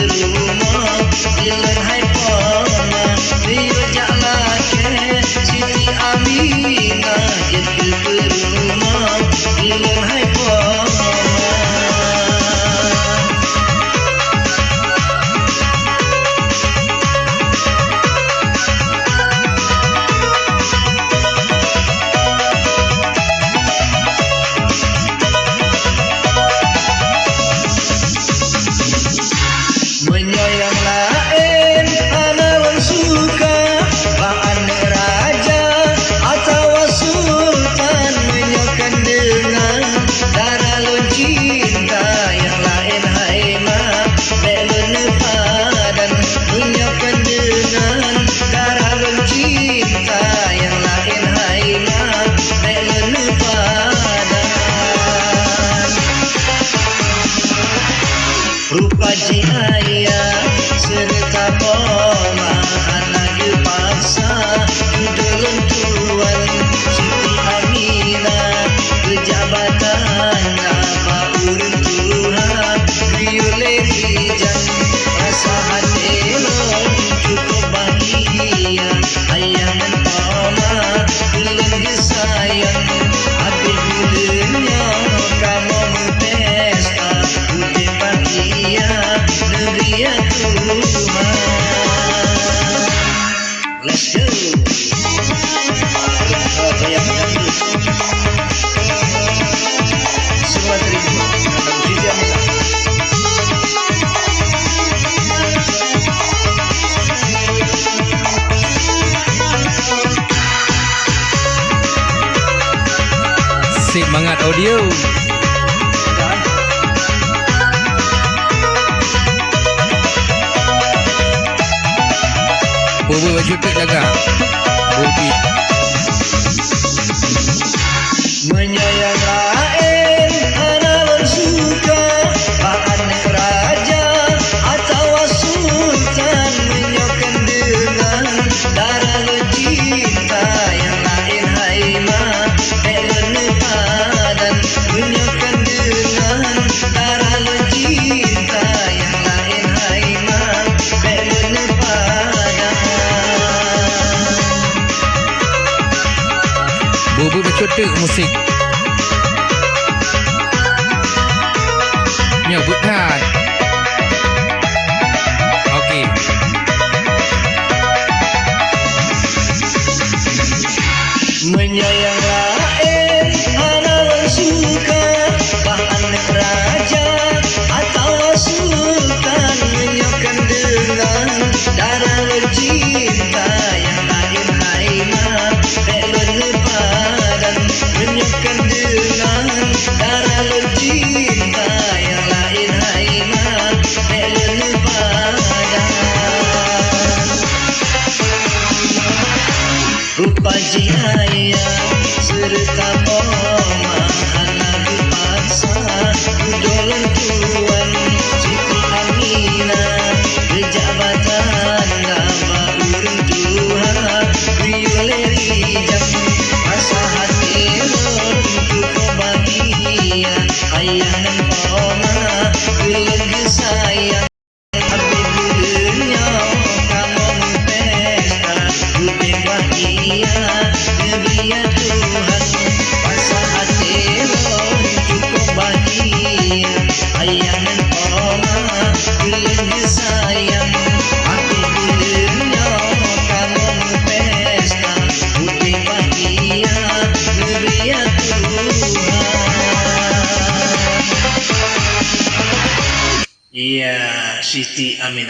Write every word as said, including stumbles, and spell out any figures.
Rumoh ilôn hai poma, geuyue jak lakée Siti Aminah jeuet keu peurumoh ilôn hai poma. Meunyoe nyang laén hana lôn suka, bak aneuëk raja atawa sultan, meunyoe kon deungon dara lôn cinta, nyang laén hai ma, bék lôn neupadan. Meunyoe kon deungon dara lôn cinta, nyang laén hai ma, bék lôn neupadan. Rupa jih ayah seureuta poma hana geupaksa, dudoe lôn tuan Siti Aminah, geujak batanda bak ureuëng tuha, geuyue lé rijang, rasa até lôn cukôp bahgia. Ayah ngon poma ulôn geusayang, habéh buleuen nyoe kamoe meupesta, udeb bahgia neugri Tuhan. Let's go. Goyang dangdut. Semua terima. Siti Aminah. Sip Mangat Audio. Bobi bacut teuk lagak. Bobi. Meunyoe nyang laén hana lôn suka, bak aneuëk raja atawa sultan, meunyoe kon deungon dara lôn cinta, nyang laén hai ma, bék lôn neupadan. Meunyoe kon deungon dara lôn cinta, nyang laén hai ma, bék lôn neupadan. Bubu bacut teuk musik. Nyoe buet that. Oke. Meunyoe nyang laén hana lôn suka, bah aneuëk raja atawa sultan, meunyoe kon deungon dara lôn cinta, nyang laén hai ma, bék lôn neupadan. Meunyoe kon deungon dara lôn cinta, nyang laén hai ma, bék lôn neupadan. Rupa jih ayah seureuta poma hana geupaksa, dudoe lôn tuan Siti Aminah, geujak batanda bak ureuëng tuha, geuyue lé rijang, rasa até lôn cukôp bahgia. Ayah ngon poma ulôn geusayang. Habéh buleuen nyoe kamoe meupesta, udeb bahgia neubri Tuhan. Rasa até lôn cukôp bahgia, ayah ngon poma ulôn geusayang. Habéh buleuen nyoe kamoe meupesta, udeb bahgia neubri Tuhan. Ya, Siti Aminah.